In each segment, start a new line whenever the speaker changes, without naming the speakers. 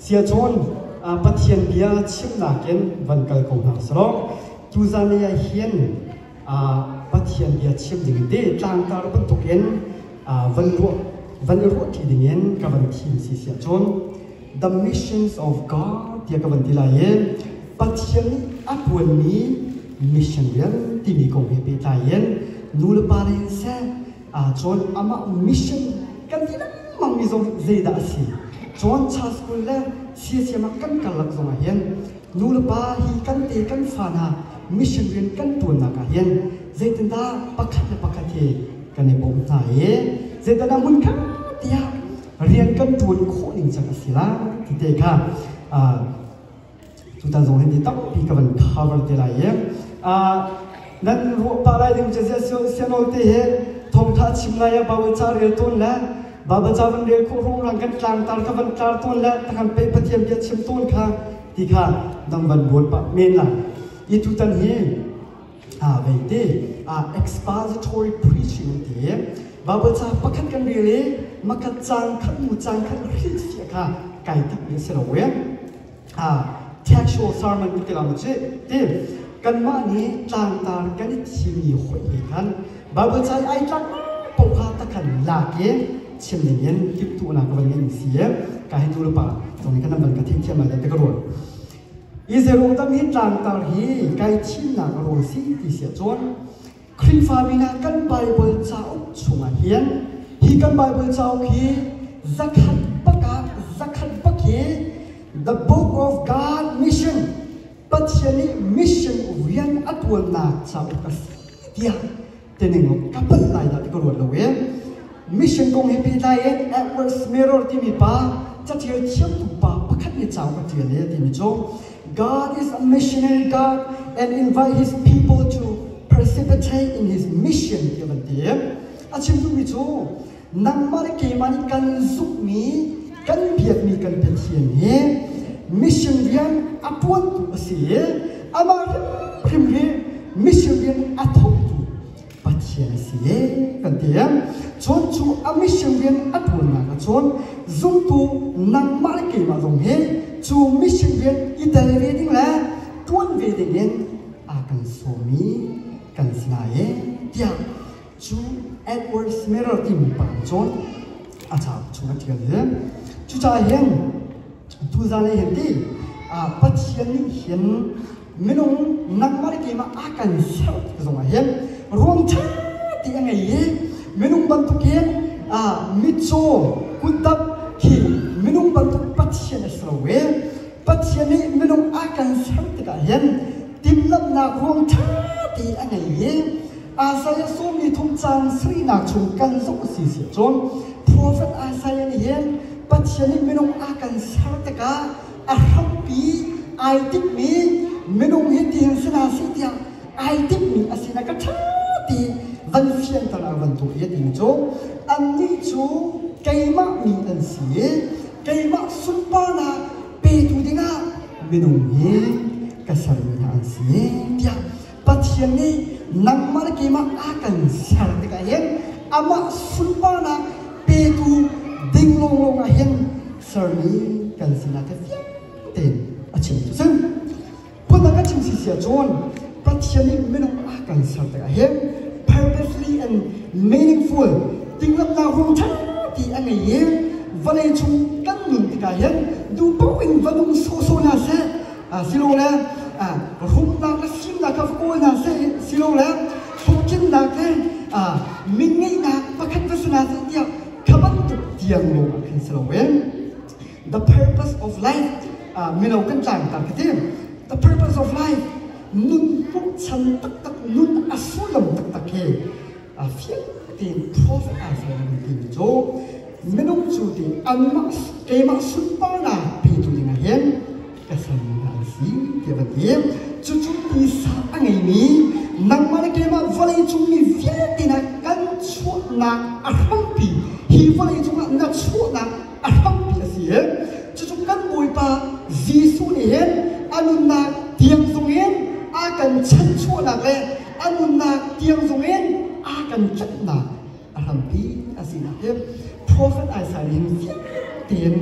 Siacun Pathian bia chimnak in van kal ko hna selaw tuzan lei ah hin Pathian bia chim ding te tlangtar bantukin van ruah van i ruah ṭi dingin ka van thim si siah cun the missions of God tiah ka van ti lai i Pathian nih a ṭuanmi mission rian timi kong he pehtlai in nu le pa lei in seh cun amah mission kan ti lengmang mi zong zeidah a si? Cun Church School le CSM ah kan karlak zong ah hin nu le pa hi kan te kan fa hna mission rian kan ṭuannak ah hin zeitindah pakhat le pakhat hi kan i bawm hna i zeitindah hmunkhat tiah rian kan ṭuan khawh ning cang a si lai ti te kha tutan zong hin ti tampi ka van cover te lai i nan ruah pah lai ding cu sianol te he thawngtha chim lai ah Bible ca rel tawn le Bible ca van rel khawh rong kan tlangtar ka van tlar tawn le takhan pe Pathian bia chim tawn kha ti kha dang van buat pah men lai i tutan hi vei te expository preaching an ti. Bible ca pakhat kan rel i makhat cang khat mu cang khat hrilhfiah kha kai tak mi si lo e. Textual sermon kan ti la mu ci ti kanmah nih tlangtar kan i thimi hoih he khan Bible ca i ai tlak paoh kha takhan lak i chim ding in timhtuahnak ka van ngeih mi si e. Ka hin nu le pa zong nih kan van ka theithiam lai te ka ruat. I zeirung dam hi tlangtar hi kai thimnak a rawl si ti si ahcun Khrihfa min ah kan Bible cauk chungah hin hi kan Bible cauk hi zakhat bak ah zakhat bak hi the book of God mission, Pathian nih mission rian a tuannak cauk a si tiah tining ka palh lai dah ti ka ruat lo i mission kong he pehtlai in Edward Smiror timi pa catial thiamtu pa pakhat nih cauk a tial i timi cu God is a missionary God and invite his people to participate in his mission tiah van ti. A chim duhmi cu nangmah le keimah nih kan zumhmi, kan biakmi kan Pathian hi mission rian a ṭuantu a si i amah hrimhrim hi mission rian a thawktu Pathian a si e kan ti. Cun cu a mission rian a ṭuannak ah cun zumtu nangmah le keimah zong hi cu mission rian i tel ve ding le ṭuan ve ding in a kan sawmi kan si lai e tiah cu Edward Smirner timi pa nih cun a cauk chung a ṭial i cucaah hin tuzan ah hin ti Pathian nih hin minung nangmah le keimah a kan ser tik zongah hin ruang ṭha ti a ngei i minung bantukin mitcaw kutdap khi minung bantuk Pathian a si lo i Pathian nih minung a kan ser tikah hin timhlamhnak ruang ṭha ti a ngei i Isaiah 33 caan sarihnak chung kan zoh si si cun Prophet Isaiah nih hin Pathian nih minung a kan ser tikah a hrampi ai timhmi minung hi tihin si hna seh tiah ai timhmi a sinak ka ṭha ti van fianter ah van tuah i timi cu annih cu keimah mi an si i keimah sunparnak petu dingah minung hi ka sermi hna an si tiah Pathian nih nangmah le keimah a kan ser tikah hin amah sunparnak petu ding lawnglawng ah hin sermi kan sinak hi fiang tein a chim cu si. Phundang kan chim si sia cun Pathian nih minung a kan ser tikah hin purposely and meaningful tinglamnak rung ṭha ti a ngei i vawlei chung kan nun tikah hin duh paoh in va nung sawhsawh hna seh silole rumnak le fimnak kha va kawl hna seh, silole hlawhtlinnak le min ngeihnak pakhat va si hna seh tiah kha bantuk tiang lawng ah khan si loin the purpose of life, mino kan tlangtar ka ti, the purpose of life, nun hnawhchan taktak, nun a sullam taktak hi fiang tein prophet Isaiah nih timi cu minung cu ti anmah keimah sunparnak petu dingah hin ka sermi hna an si tiah van ti. Cucu tisa a ngeimi nangmah le keimah vawlei cung mi vialte hna kan chuahnak a hrampi, hi vawlei cungah na chuahnak a hrampi a si i cucu kan Bawipa Jesuh nih hin a nunnak tiang zongin a kan chanchuahnak le a nunnak tiang zongin a kan tlanhnak a hrampi a sinak hi prophet Isaiah nih fiang tein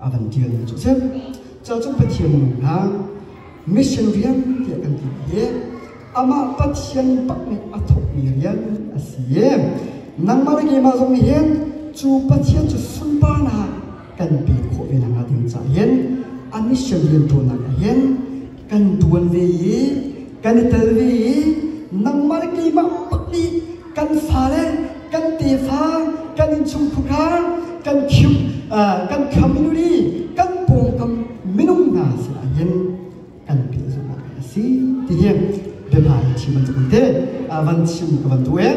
A van ṭialmi cu a si. Cu Pathian minung hna mission rian tiah kan ti hi amah Pathian bak nih a thawkmi rian a si i nangmah le keimah zong nih hin cu Pathian cu sunparnak kan pek khawh ve nakhnga ding caah hin a mission rianṭuannak ah hin kan ṭuan ve i kan i tel ve i nangmah le keimah bak nih kan fale kan tefa kan innchungkhar kan khim kan community kan pawngkam minung hna sinah hin kan pehzulh a si ti hi biahmai chim an te van chim ka van tu e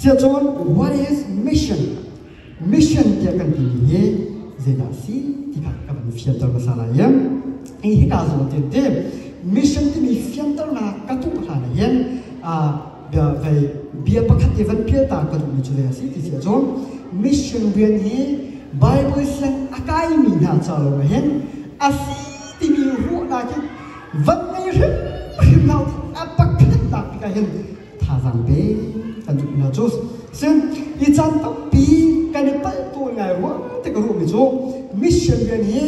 siacun what is mission? Mission tiah kan timi hi zeidah si ti kha ka van fianter hmasa lai i hika zawn te te mission timi fianternak ka tuah hlan ah hin vei bia pakhat te van pial ta ka duhmi cu zei a si ti si ahcun mission rian hi Bible siang a kaimi hna ca lawng ah hin a si timi ruahnak hi van ngei hrimhrim hlah a pakhatnak bik ah hin thazaang pe kan duh hna cu sin i caan tampi kan i palh tawn ngai ruang te ka ruahmi cu mission rian hi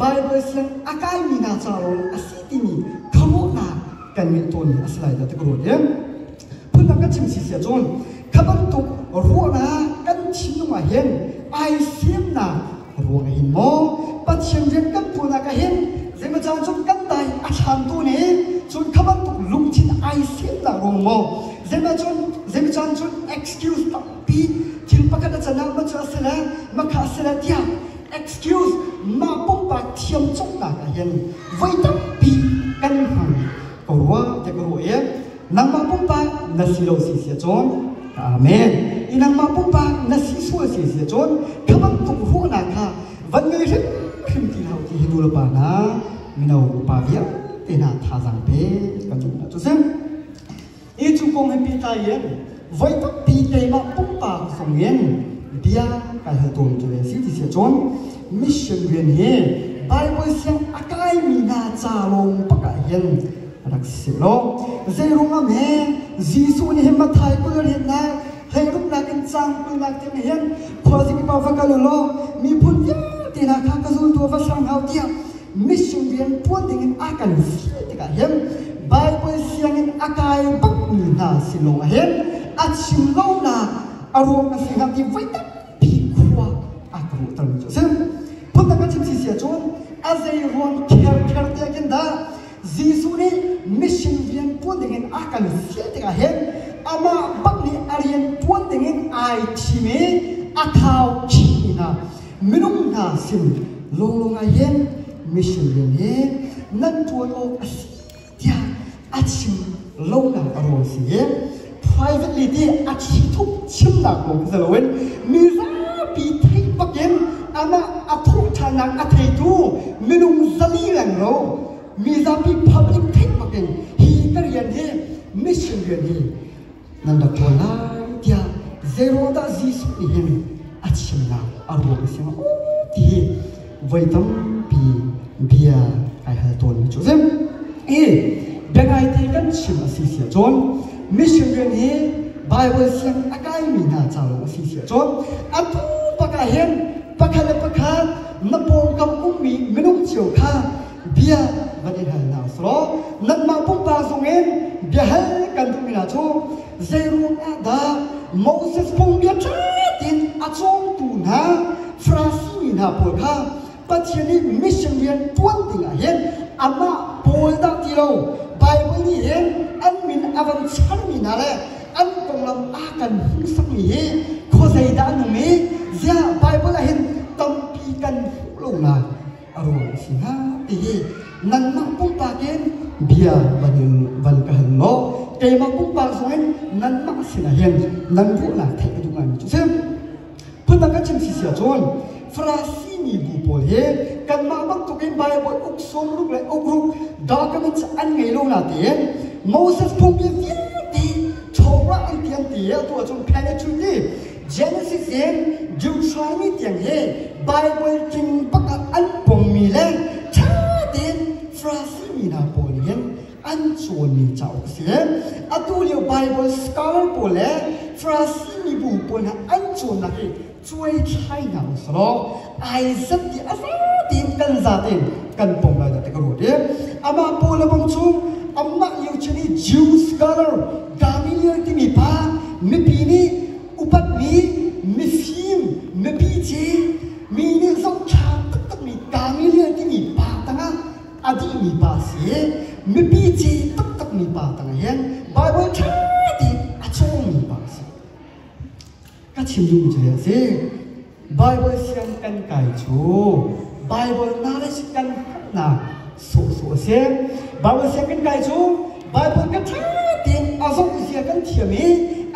Bible siang a kaimi hna ca lawng a si timi khuaruahnak kan ngeih tawn a si lai dah ti ka ruat i phundang kan chim si sia cun kha bantuk ruahnak kan thinlung ah hin ai semnak ruang ah hin maw Pathian rian kan tuahnak ah hin zeimaw caan cun kan dai a thlan tu nih cun kha bantuk lungthin ai semnak ruang maw zeimaw cun zeimaw caan cun excuse tampi thil pakhat a can ah ma cu a si le ma kha a si le tiah excuse mah pumpak thiam cawknak ah hin voi tampi kan hmang ko rua tiah ka ruah i nangmah pumpak na si lo si sia cun amen. I nangmah pumpak na si sual si sia cun kha bantuk ruahnak kha van ngei hrim hrim ti hlah ti hi nu le pa hna mino upa vialte hna thazaang pe kan duh hna cu si. I cu kong he pehtlai in voi tampi keimah pumpak zong in bia kai hal tawn cu si ti si cun mission rian hi Bible siang a kaimi hna ca lawng bak ah hin rak si law zeiruang ah he Jesuh nih hin Matthai 28nak hleiruknak in cang 20nak tiang hin khuazing pa va kal u law miphun vialte hna kha ka zultu va hrang hau tiah mission rian ṭuan dingin a kan fial tikah hin Bible sianginn a kai bakmi hna si lawng ah hin a chim lonak a ruang a si hnga ti voi tampi khua a ka ruahtermi cu a si. Phundang kan chim si si ahcun a zei ruang kher kher te khin dah Jesuh nih mission rian ṭuan dingin a kan fial tikah hin amah bak nih a rian ṭuan dingin ai thim i a thau khihmi hna minung hna sin lawnglawng ah hin mission rian hi nan ṭuan awk a si tiah a chim lonak a ruang si i privately ti a thithup chimnak kong si loin mi zapi theih bakin amah a thawh ṭhannak a theitu minung 400 leng lo mi zapi public theih bakin hi ka rian hi mission rian hi nan rak ṭuan lai tiah zeiruang dah Jesuh nih hin a chimnak a ruang a si hnga ti hi voi tampi bia kai hal tawnmi cu a si. I biangaite kan chim a si si ahcun mission rian hi Bible siang a kaimi hna ca lawng a si si ahcun atu bak ah hin pakhat le pakhat na pawngkam ummi minung cio kha bia van i hal hna usulaw nanmah pumpak zongin biahal kan duhmi hna cu zeiruang ah dah Moses phungbia ṭha tein a cawngtu hna Farasi mi hna pawl kha Pathian nih mission rian ṭuan ding ah hin amah pawl dah ti lo Bible nih hin an min a van charmi hna le an konglam a kan hmuhsakmi hi khuazei dah an um i ziah Bible ah hin tampi kan hmuh lonak a ruang a si hnga ti hi nangmah pumpak in bia van in van ka hal law keimah pumpak zong in nanmah sinah hin nan ruahnak theih ka duh ngaimi cu si. Phundang kan chim si si ahcun Farasi mi bu pawl hi kanmah bantukin Bible uk 60 le uk ruk documents an ngei lo na tiin Moses phungbia vialte Torah an ti an ti atu ahcun Pentateuch ti Genesis in Deuteronomy tiang hi Bible tling bak ah an pommi le ṭha tein Farasi mi hna pawl nih hin an cawnmi cauk a si. Atu lio Bible scholar pawl le Farasi mibu pawl hna an cawnnak hi Cuai thlai hna u selaw ai zat i a za tein kan za tein kan pom lai dah ti ka ruat i amah pawl le bang cu amah lio chan i Jew scholar Gamaliel timi pa mipi nih upatmi mifim mipi ci mi nih zohthla taktakmi Gamaliel timi pa tangah a dihmi pa a si i mipi ci taktakmi pa tangah hin Bible ṭha tein a cawngmi pa a si. Ka chim duhmi cu a si. Bible siang kan kai cu Bible knowledge kan hngalhnak sawhsawh a si. Bible siang kan kai cu Bible ka ṭha tein a zoh zia kan thiam i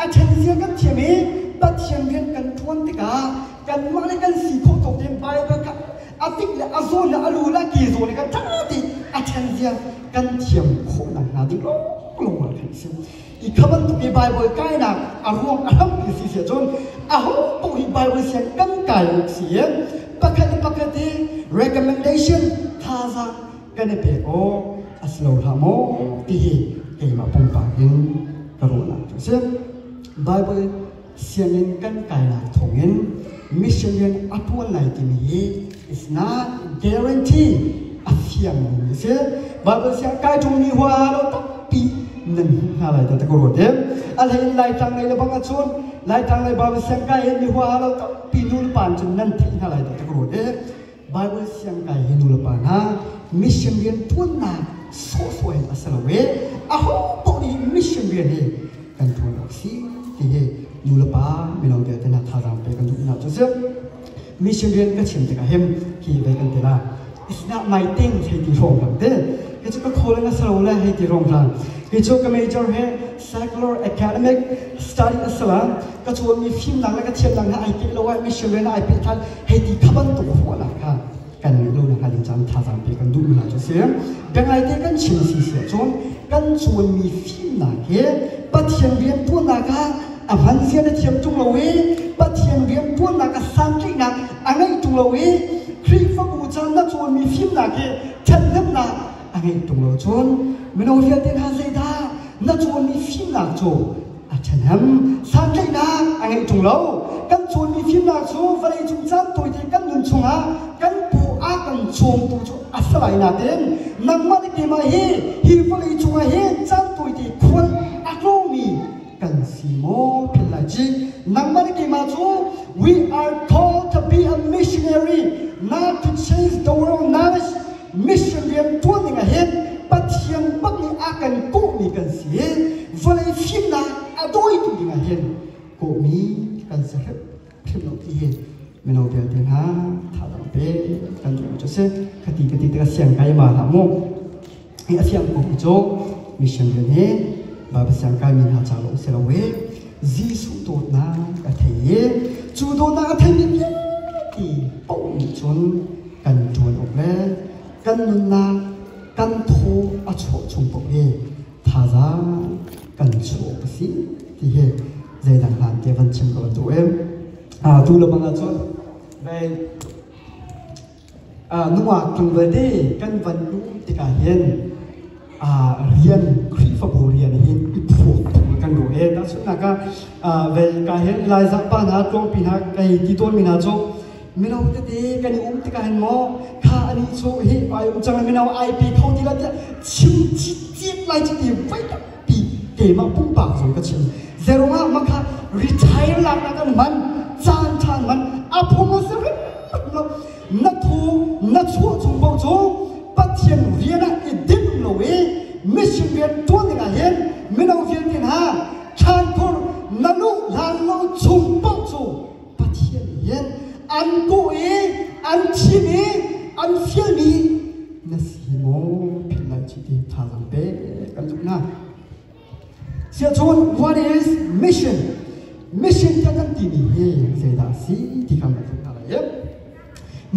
a ṭhen zia kan thiam i Pathian rian kan ṭuan tikah kanmah le kan si khawh tawk tein Bible kha a tik le a zawn le a lu le a ke zawn le kan ṭha tein a ṭhen zia kan thiam khawh nakhnga ding lawnglawng ah khan a si. I kha bantuk i Baibal kainak a ruang a hrampi si si ahcun aho paoh hi Baibal siang kan kai awk si i pakhat le pakhat i recommendation thazaang kan i pek awk a si lo hlah maw ti hi keimah pumpak in ka ruahnak cu a si. Baibal sianginn kan kainak thawngin mission rian a ṭuan lai timi hi is not guarantee a fiangmi a si. Bible siang kai ṭungmi hua lo tampi nan hmuh hna lai ta ka ruat i a hlei in Laitlang lei le bang ahcun Laitlang lei Bible siang kai hin mi hua lo tampi nu le pa cun nan theih hna lai ta ka ruat i Bible siang kai hi nu le pa hna mission rian ṭuannak sawhsawh in a si lo i aho paoh nih mission rian hi kan ṭuan awk si ti hi nu le pa mino vialte hna thazaang pe kan duh hna cu si. Mission rian ka chim tikah hin hi ve kan ti la. It's not my thing hei ti hrawng hlang te. Hi cu ka khawl in a salo le hei ti hrawng hlang. Hi cu ka major he secular academic study a sala ka cawnmi fimnak le ka thiamnak hna ai peh lo ai mission rian ai peh than hei ti kha bantuk ruahnak kha kan ngeih lo nak ding caan thazaang pe kan duh mi hna cu si. Biangai te kan chim si si ahcun kan cawnmi fimnak hi Pathian rian tuannak ah a hman zia na thiam ṭung lo i Pathian rian tuannak a santlaihnak a ngeih ṭung lo i Khrihfabu caan na cawnmi fimnak hi ṭhathnemnak a ngeih ṭung lo cun mino vialte hna zeidah na cawnmi fimnak cu a ṭhahnem santlaihnak a ngeih ṭung lo. Kan cawnmi fimnak cu vawleicung caan tawite kan nun chungah kan paw a kan cawmtu cu a si lai nain nangmah le keimah hi hi vawlei cungah hin caan tawite khual a tlawngmi kan si maw philh lai ci. Nangmah le keimah cu we are called to be a missionary, not to change the world knowledge. Mission rian ṭuan ding ah hin Pathian bak nih a kan kawhmi kan si i vawlei fimnak a dawitu ding ah hin kawhmi kan si hrimhrim lo ti hi mino vialte hna thazaang pe kan duh cu si. Khati ka ti tikah siang kai ma hlah mu. Hi a fiang ko cu mission rian hi Bible siang kai mi hna ca lawng si lo i Jesuh dawtnak a thei i cu dawtnak a theimi vialte paoh nih cun kan ṭuan awk le kan nunnak kan thaw a chuah chung paoh hi thazaang kan chuah awk a si ti hi zeidang hlan te van chim ka van duh em. Tu le bang ahcun vei nungak tlangval te kan van um tikah hin rian Khrihfabu rian hin i phuak phung kan ruah he. Tahchunhnak ah vel ka hin Laizah pa hna tlawngpi hna kai ti tawnmi hna cu mino tete kan i um tikah hin maw kha ani cu hi ai um cang mino ai pe kho ti la tiah chim cit lai ci ti voi tampi keimah pumpak zong ka chim. Zerong ah makha retire laknak an man caan ṭhan man a phung a si lo. Na thu na chuah chung paoh cu Pathian rian ah i dinh lo i mission rian ṭuan ding ah hin mino vialte hna thlankhur na luh hlan lo chung paoh cu Pathian nih hin an kawh i an thim i an fialmi na si maw philh lai ci ti thazaang pe kan duh hna. Siahcun what is mission? Mission tiah kan timi hi zeidah a si ti kha kan theih hna lai i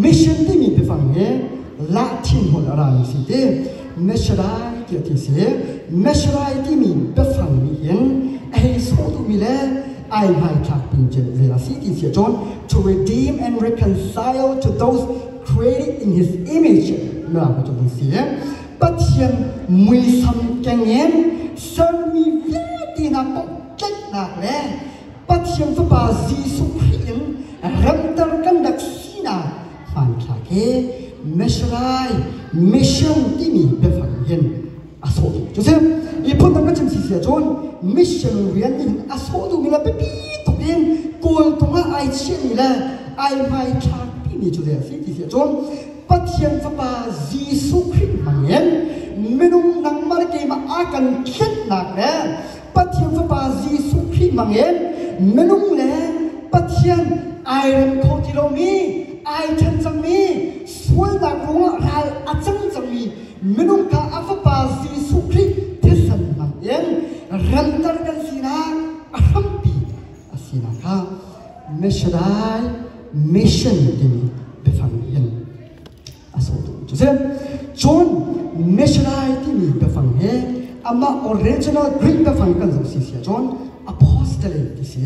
mission timi biafang hi Latin holh a rami si ti Mesharai tiah ti si. Mesharai timi biafang nih hin a hei sawh duhmi le ai hmaithlak pin zei a si ti si ahcun to redeem and reconcile to those created in his image mirang cu si. Pathian muisam keng in sermi vialte hna tlaihnak le Pathian Fapa Jesuh Khrih in Ramter kan rak sinak hmanthlak hi Meshalai mission timi biafang hin a sawh duh. Cu si, i phundang kan chim si si ahcun mission rian nih hin a sawh duhmi le biapi tuk in kawltung ah ai chiahmi le ai hmaithlakpi mi cu zei a si ti si ahcun Pathian Fapa Jesuh Khrih hmangin minung nangmah le keimah a kan tlennak le Pathian Fapa Jesuh Khrih hmangin minung le Pathian ai rem kho ti lomi, ai ṭhen cangmi, sualnak ruangah ral a cang cangmi minung kha a Fapa Jesuh Khrih thisen hmangin remter kan sinak a hrampi a sinak kha Missionary mission timi biafang hin a sawh duh cu si. Cun missionary timi biafang hi amah original Greek biafang kan zoh si si ahcun apostolate ti si.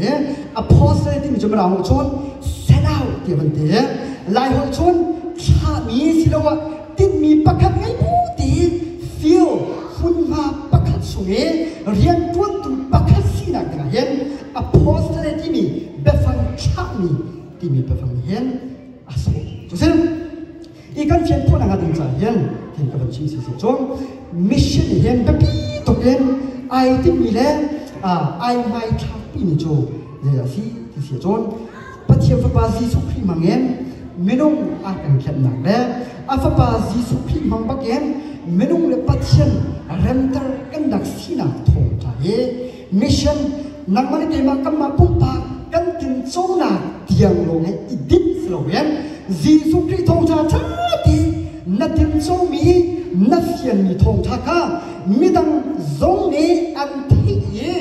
Apostolate timi cu Mirang holh cun send out ti van ti. Lai holh cun thlahmi siloah tinhmi pakhat ngei bu ti field hmunhma pakhat chung i riantuantu pakhat sinak dingah hin apostolate timi biafang thlahmi timi biafang hin a sawh cu si. I kan fian khawh nakhnga ding caah hin hin ka van chim si si cun mission hin biapi tuk in ai timmi le ai hmaithlakpi mi cu zei a si ti si cun Pathian Fapa Jesuh Khrih hmangin minung a kan tlennak le a Fapa Jesuh Khrih hmang bakin minung le Pathian remter kan rak sinak thawngṭha hi mission nangmah le keimah kanmah pumpak kan tinconak tiang lawng he i dinh si loin Jesuh Khrih thawngṭha ṭha ti na tincomi na fianmi thawngṭha kha midang zong nih an theih i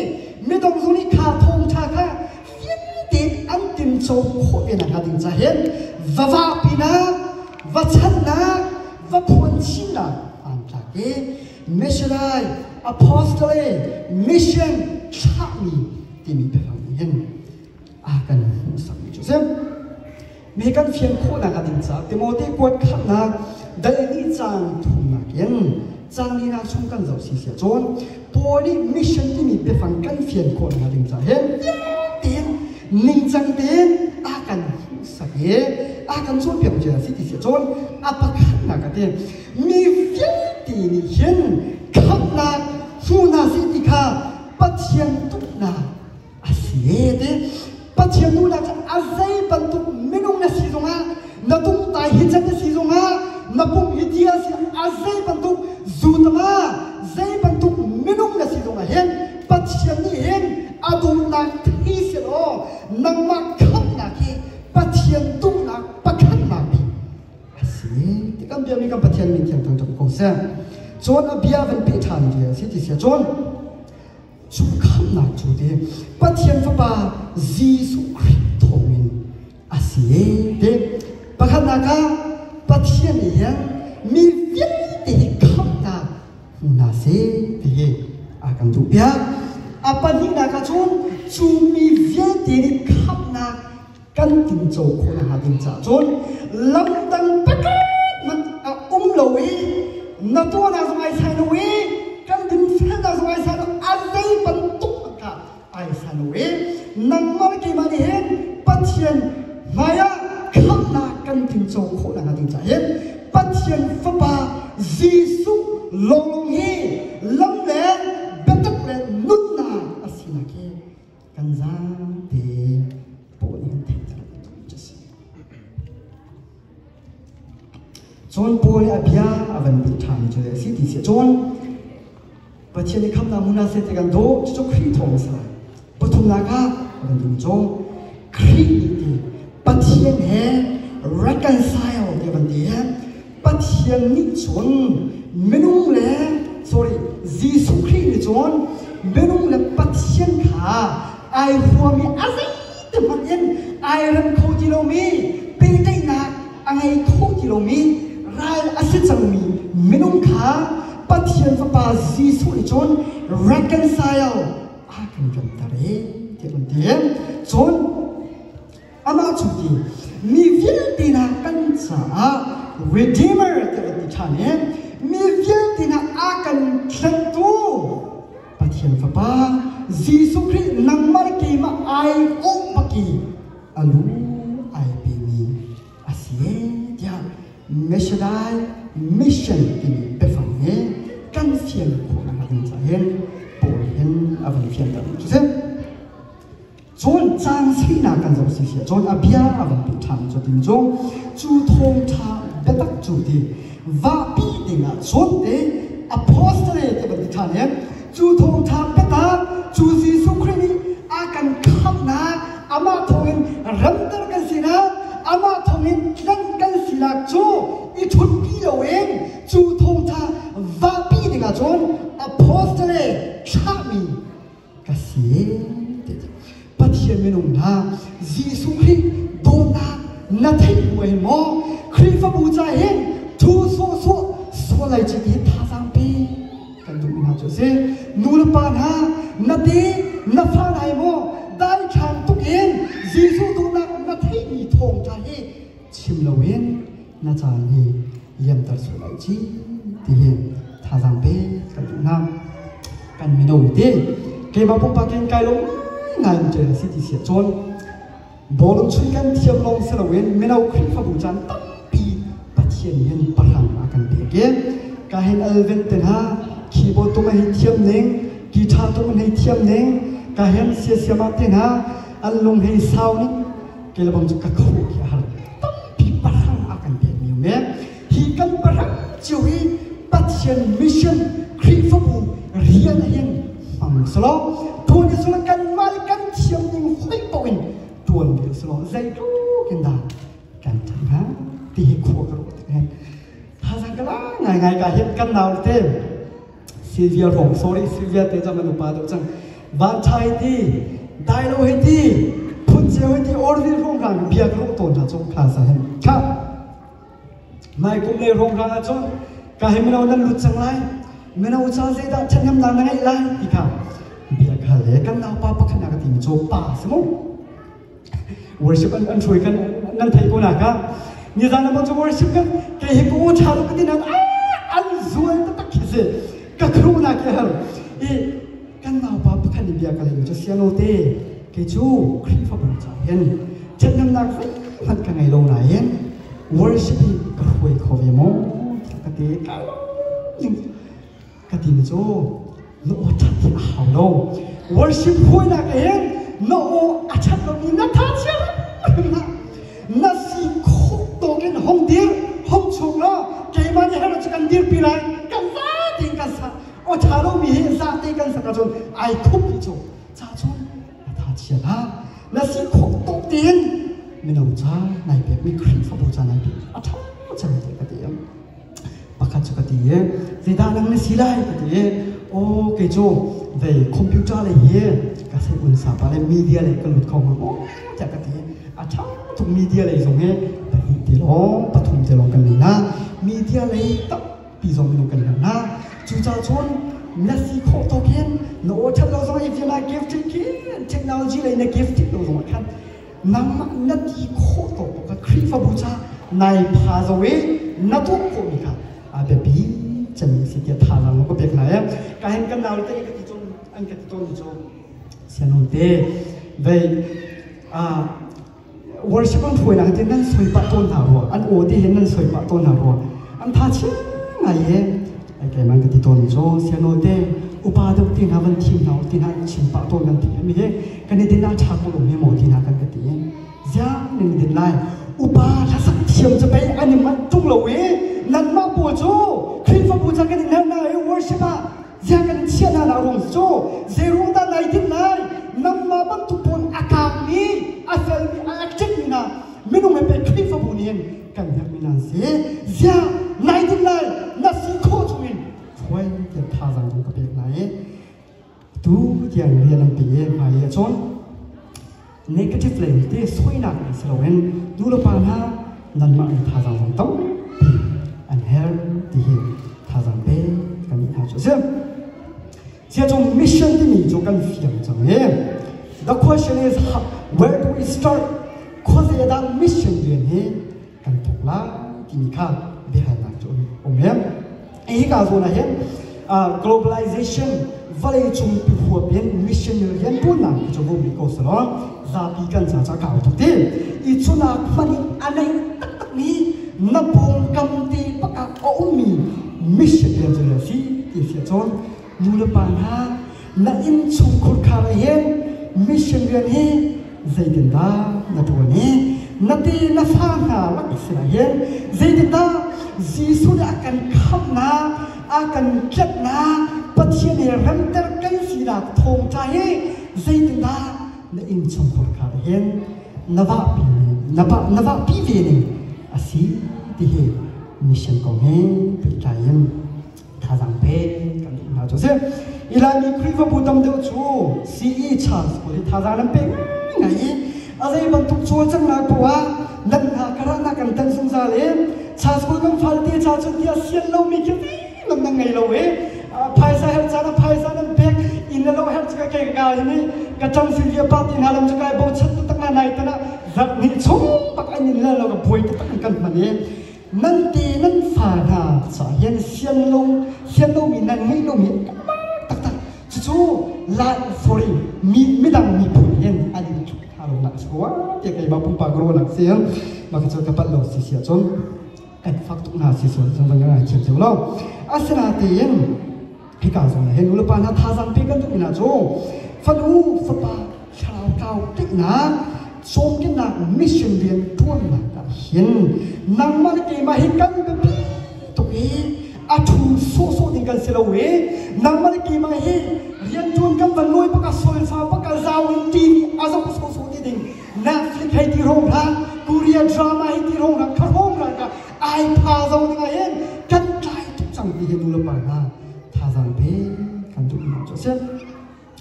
midang zong nih kha thawngṭha kha fim tein an tinco khawh ve nakhnga ding ca hin va vahpinak va channak va phuan chinnak aan tlak i missionary apostole mission thlahmi timi biafang nih hin a kan hmuhsakmi cu si. Mi kan fian khawhnak a ding caah Timote kuat khamnak dal ni caan thumnak in caan linak chung kan zoh si sia cun Paul nih mission timi biafang kan fian khawhnak ding caah hin tein ningcang tein a kan hmuhsak i a kan cawnpiak cia si ti sia cun a pakhatnak a ti mi vialte nih hin khamhnak hmu hna seh ti kha Pathian duhnak a si ti Pathian duhnak cu a zei bantuk minung na si zongah na tungtai hi can na si zongah na pum hi ti a si a zei bantuk zutama zei bantuk minung na si zongah hin Pathian nih hin a duhnak thei selaw nangmah khamhnak hi Pathian duhnak pakhatnak bik a si ti kan biami kan Pathian min thiang thangṭhat ko seh. Cun a bia van peh ṭhan ti a si ti sia cun cu khamhnak cu ti Pathian Fapa Jesuh Khrih thawngin a si ti pakhatnak ah Pathian nih hin mi vialte hi khamhnak hmu hna seh ti hi a kan duhpiak. A pahnihnak ah cun cu mi vialte nih khamhnak kan tinco khawh nakhnga ding caah cun lamdang pakhat hmanh a um lo i na tuahnak zong ai sai lo i kan dinfelnak zong ai sai lo a zei bantuk hmanh kha ai sai lo i nangmah le keimah nih hin Pathian hmaiah khamhnak kan tinco khawh nakhnga ding caah hin Pathian Fapa Jesuh lawnglawng hi lam le biatak le nunnak a sinak hi kan zaangte pawl nih an theih cang cu si. Cun Paul nih a bia a van bih ṭhan cu a si ti si cun Pathian nih khamnak hmun ah seh ti kan dawh cucu Khrih thawng a si lai. Pathumnak ah a van ding cu Khrih nih ti Pathian he reconcile ti a van ti Pathian nih cun minung le sorry Jesuh Khrih nih cun minung le Pathian kha ai huami a zeiti hmanh in ai rem kho ti lomi pehtlaihnak a ngei kho ti lomi ral a si cangmi minung kha Pathian Fapa Jesuh nih cun reconcile a kan remter e ti an ti. Cun Amah cu ti mi vialte hna kan caah Redeemer tiah kan ti ṭhan i mi vialte hna a kan tlentu Pathian Fapa Jesuh Khrih nangmah le keimah ai awh bak i a lu lai? Mission timi biafang hi kan fian khawh nakhnga ding caah hin Paul hin a van fianter cu si. Cun caan sinak kan zoh si sia cun a bia a van peh ṭhan cu timi cu cu thawngṭha biatak cu ti vahpi dingah cun te apostole te van ti ṭhan i cu thawngṭha biatak cu Jesuh Khrih nih a kan khamhnak, amah thawngin ramter kan sinak, amah thawngin tlanh kan sinak cu i ṭhutpi loin cu thawngṭha vahpi dingah cun apostole thlahmi ka si. Pathian minung hna, Jesuh Khrih dawtnak na theih bu hin maw Khrihfabu ca hin thu sawhsawh sual lai cik hi thazaang pe kan duh hna cu a si. Nu le pa hna, na te na fa hna hi maw daithlang tuk in Jesuh dawtnak na theihmi thawngṭha hi chim loin na caan hi liamter sual lai ci ti hi thazaang pe kan duh hna. Kan mino te keimah pumpak in kai lo ngai ngai in si ti sia cawn bawlung chuih kan thiam lawng si loin mino Khrihfabu caan tampi Pathian hin pahrang a kan pek i ka hin Alvin te hna keyboard tum a hei thiam ning, guitar tum an hei thiam ning, ka hin siasiama te hna an lung hei sau ning ke lebang cu ka kho khi a har. Tampi pahrang a kan pek mi um e. Hi kan pahrang cio hi Pathian mission Khrihfabu rian hin hmang selaw tuan i selaw kanmah le kan thiam ning hoi paoh in tuan ve selaw zeitluk in dah kan ṭhat hnga ti hi khua ka ruah tik hin thazaang ka la ngaingai. Ka hin kan nau te Sylvia Rong, sorry, Sylvia te cang kan upa deuh cang, van ṭha hi ti dai lo hi ti phun ceu hi ti Orville Rong rang bia ka ruah tawn hna chung kha sa hin kha mai kum lei rong rang ah cun ka hi mino nan lut cang lai, mino ca zeidah ṭhathnemnak na ngeih lai ti kha bia ka hal le kan naupa pakhat na ka timi cu pa si mu worship an hruai kan nan thei ko na ka nizan ah cu worship kan ke hi ko tha lo ka ti nan an zual taktak khi si ka khru na ke har i kan naupa pakhat nih bia ka lei cu siano te ke cu Khrihfabu ca hin ṭhathnemnak zeihmanh ka ngei lo nain worship hi ka hruai kho ve maw ka ti. Ka ti mi cu na aw ṭhat hi a hau lo. Worship hruainak hin na aw a ṭhat lomi na tha chia hrim hlah. Na si khawh tawk in hong dir, hong chung law keimah nih herh cu kan dirpi lai, kan za tein kan sak. Aw ṭha lomi hi za te kan sak ahcun ai thup ti cu ca cun na tha chia hlah. Na si khawh tawk tein mino ca nai pekmi, Khrihfabu ca nai pek a ṭha cem te ka ti. Pakhat cu ka ti i, zeidah nang na si lai ka ti i, aw kei cu vei computer lei hi ka sei un sa pa le media lei ka lut kho hnga maw tiah ka ti. A ṭha tuk media lei zong hi pahnih te lawng, pathum te lawng kan nei na. Media lei tampi zong minung kan herh na. Cucaah cun na si khawh tawk hin na aw ṭhat lo zong if you like gifted khi technology lei na gifted lo zong ah khan nangmah na ti khawh tawk ka Khrihfabu ca nai pha zo i na tuah khawhmi kha a biapi cemmi si tiah thazaang ka pek hna i ka hin kan nau te ka ti cun an ka ti tawn cu sianon te vei a worship an hruainak te nan soi pah tawn hna rua, an aw te hin nan soi pah tawn hna rua, an tha chiang ngai e. Ai keimah ka ti tawn cu siano te upa deuh ti hna van thim hna ti hna chim pah tawn kan ti mi hi kan i din ah ṭha ko lo mi maw ti hna kan ka ti. Ziang nan i din lai? Upa hlasak thiam cu pei an i manh ṭung lo i nanmah pawl cu Khrihfabu ca kan i hnem na i worship ah ziang kan chiah hna na rung cu zeiruang dah nai din lai? Nanmah bantuk pawl a kaangmi, a felmi, a active mi hna minung he pei Khrihfabu nih hin kan herhmi nan si. Ziang nai din lai? Na si khawh chungin hruai tiah thazaang zong ka pek hna i tu tiang rian an pe i hmai ah cun negative lei te soinak lei si loin nu le pa hna nanmah in thazaang zong tampi an herh ti hi thazaang pe kan nih hna cu a si. Sia cung mission timi cu kan fiang cang i the question is, where do we start? Khuazei dah mission rian hi kan thawk lai timi kha biahalnak cu um he. Hi ka zawn ah hin globalization, vawleicung pi huap in mission rian tuannak cu vum rih ko selaw zapi kan ca ca kau tuk ti i cunak hman in a nei taktak mi Na pawngkam te bak ah a ummi mission rian cu na si ti si ahcun nu le pa hna na innchung khurkhar ah hin mission rian hi zeitindah na ṭuan i na te na fa hna lak sinah hin zeitindah Jesuh nih a kan khamhnak a kan tlanhnak Pathian he remter kan sinak thawngṭha hi zeitindah na innchung khurkhar ah hin na vahpi na va na vahpi ve ning a si ti hi mission kong he pehtlai in thazaang pe kan duh hna cu si. Ilaimi Khrihfabu tam deuh cu CE Charles pawl hi thazaang nan pe ngai i a zei bantuk cawlcanghnak poah ah nan hna karahnak kan tan zungzal i Charles pawl kan falte ca cun tiah sian lomi khi nan nan ngei lo i phaisa herh caan ah phaisa nan pek inn le lo herh cu ka ke ka hi nih ka ṭang silvia pa ti hna lam cu kai bochan taktak na nai tan ah zarh hnih chung bak an in le lo ka buai taktak in kan hman i nan te nan fa hna caah hin sian lo sian lomi nan ngeih lomi taktak cucu lai sorry mi midang miphun hin an in tluk hna lo nak si tiah keimah pumpak ruahnak si mah cu ka palh lo si si ahcun kan fak tuk hna si sual cun van ngai thiam cio lo asinatein hika zawn ah hin nulepa hna thazaang pe kan duh ina cu fanu fapa thlarau tlau tihnak cawmkennak mission rian tuannak ah hin nangmah le keimah hi kan biapi tuk i a thu sawhsawh ding kan si lo i nangmah le keimah hi rian tuan kan van lawi baka solfa baka zau in ti a zoh sawhsawh ti ding Netflix hei ti rong hlah Korea drama hei ti rong hlah kha rong hlah ka ai pha zo ding ah hin kan tlai tuk cang ti hi nu le pa hna thazaang pe kan duh mi cu a si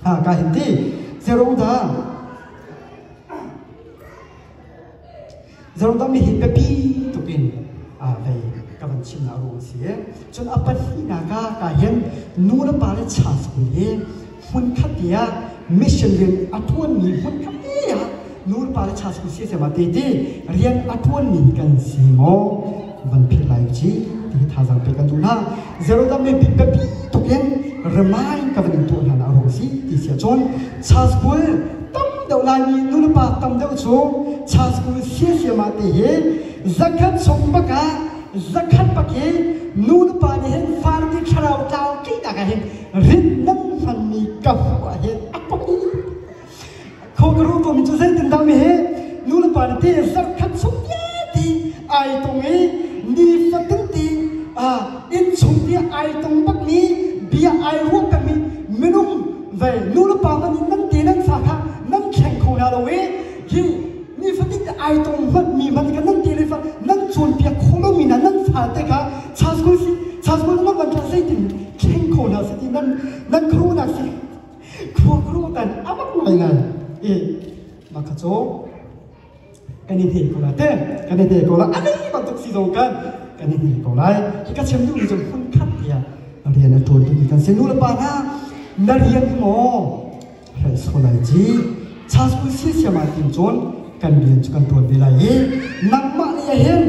ha ka hin ti zero da zero da mi hi biapi tukin a vei ka van chim na ruang si cun a pahnihnak ah ka hin nu le pa le cha school hi hmunkhat te ah mission rian a ṭuanmi hmunkhat te ah nu le pa le cha si si ma te ti rian a ṭuanmi kan si maw van philh lai u ci ti hi thazaang pe kan duh hna Zerodam me biapi tuk in remind ka van in tuah hna na ruang si ti sia cun cha school tam deuh laimi nu le pa tam deuh cu cha school sia sia ma te hi zakhat chung baka zakhat bak hi nu le pa nih hin farti thlarau tlau tihnak ah hin rit nan hmanmi ka hmuh ah hin a poi kho ka ruh ko mi cu zeitin dah mi hi nu le pa nih ti zarkhat chung vialte ai tung i nifatin ti inn chung ti ai tung bak mi bia ai ruah peng mi minung ve nu le pa hmanh nih nan te nan fa kha nan thleng kho hna lo i hi nifatin ai tong hmanh mi hmanh kha nan te le fa nan cawnpiak khawh lomi hna nan fate kha cha school si cha school nan van tla zeitin thleng kho hna si ti nan nan khuaruahnak si khua khuaruah tan amak ngai ngai i mah kha cu kan i hne ko lai te kan i hne ko lai ani bantuk si zong kan kan i hne ko lai hi ka chim duhmi cu hmun khat tiah rian a ṭuan duhmi kan si nu le pa hna na rian maw Hrelsolai ci chasku siasiam ah tin cun kan rian cu kan tuan ve lai i nangmah nih hin